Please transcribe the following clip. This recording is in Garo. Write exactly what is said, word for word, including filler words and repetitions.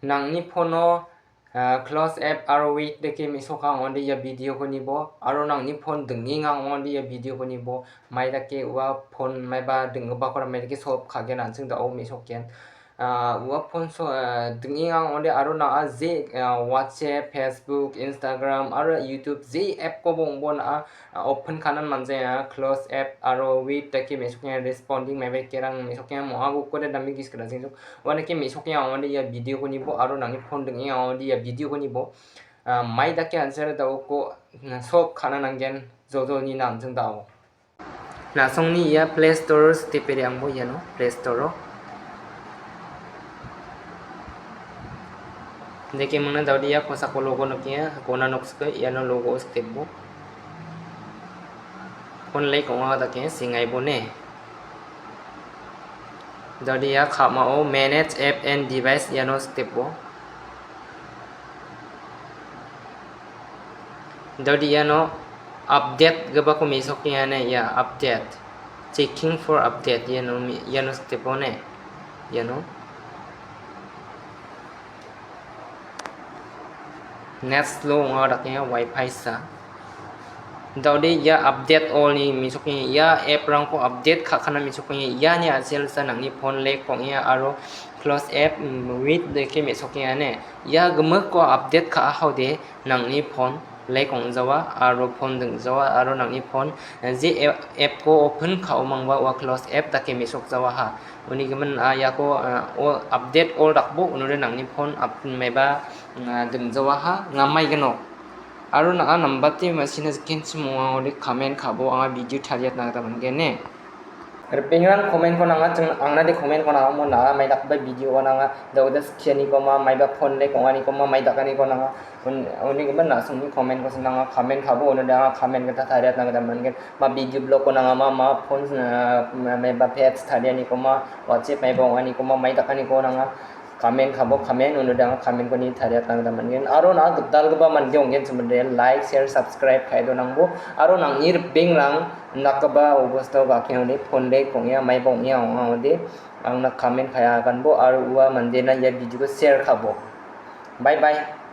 Nangni phono, ah, close app aro wait dake me·soka ong·ode ia video-ko nibo, aro nangni phone ding·enga ong·ode ia video-ko nibo, mai dake ua phone maiba ding·gipakora mai dake solve ka·gen an·ching da·o me·sokgen. Ah, ua phone so-, ah, ding·enga ong·ode aro na·a je, ah, WhatsApp, Facebook, Instagram aro YouTube je app-koba ong·bo na·a, ah, open ka·na man·jaia, close app aro wait dake me·sokgen, responding maiba kerang me·sokgen, mo·a gukode dame gis kra jing jok. Uanike me·sokgen ong·ode ia video-ko nibo aro nangni phone ding·enga ong·ode ia video-ko nibo, ah, mai dake answer da·oko, mm, solve ka·na nanggen jojolni na an·ching da·o. Na·songni ia Play Store-o sitepe re·angbo iano Play Store-o. Deke mingna da·ode ia kosako logo nokenga, gona noksike iano logo-o sitebo. Phone lek ong·a dake sengaibo ne. Da·ode ia ka·mao Manage App and Device iano sitebo. Da·ode iano update gipako me·sokenga ne, ia update. Checking for update iano me-, iano sitebo ne. Iano. Net slow ong·a dakenga, wifi sa. Da·ode ia update all-ni me·sokenga, ia app-rangko update ka·kana me·sokenga, iani a·selsa nangni phone lek ong·enga aro close app, mm, wait dake me·sokenga ne. Ia gimikko update ka·ahode nangni phone lek ong·jawa aro phone ding·jawa aro nangni phone, eh, je app-, app-ko open ka·omangba ua close app dake me·sokjawaha. Uni gimin, ah, iako, ah, o update all dakbo unode nangni phone up-, meba, mm, ah, ding·jawaha, ngamai gnok. Aro na·a nambate ma·sina sikenchim ong·a ode comment ka·bo anga video tariatna gita man·gen ne. Ripengrang comment-ko nanga, ching-, angnade comment-ko nanga, mo na·a mai dakgipa video-o nanga, da·oda skianikoma, maiba phone lek ong·anikoma, mai dakaniko nanga, un-, uni gimin na·songni comment-kosa nanga, comment ka·bo unode anga comment gita tariatna gita man·gen. Ma video blog-ko nanga ma, ma phone, ah, ma-, maiba page tarianikoma, WhatsApp maiba ong·anikoma, mai dakaniko nanga. Comment ka·bo comment, unode anga comment-ko ni tariatna gita man·gen. Aro na·a gitalgipa mande ong·genchim ong·ode like, share, subscribe ka·e donangbo. Aro nangni ripengrang dakgipa obostao ga·akenga ong·ode phone lek ong·enga, maiba ong·enga ong·a ong·ode angna comment ka·e aganbo. Aro ua mandena ia video-ko share ka·bo. Bye bye.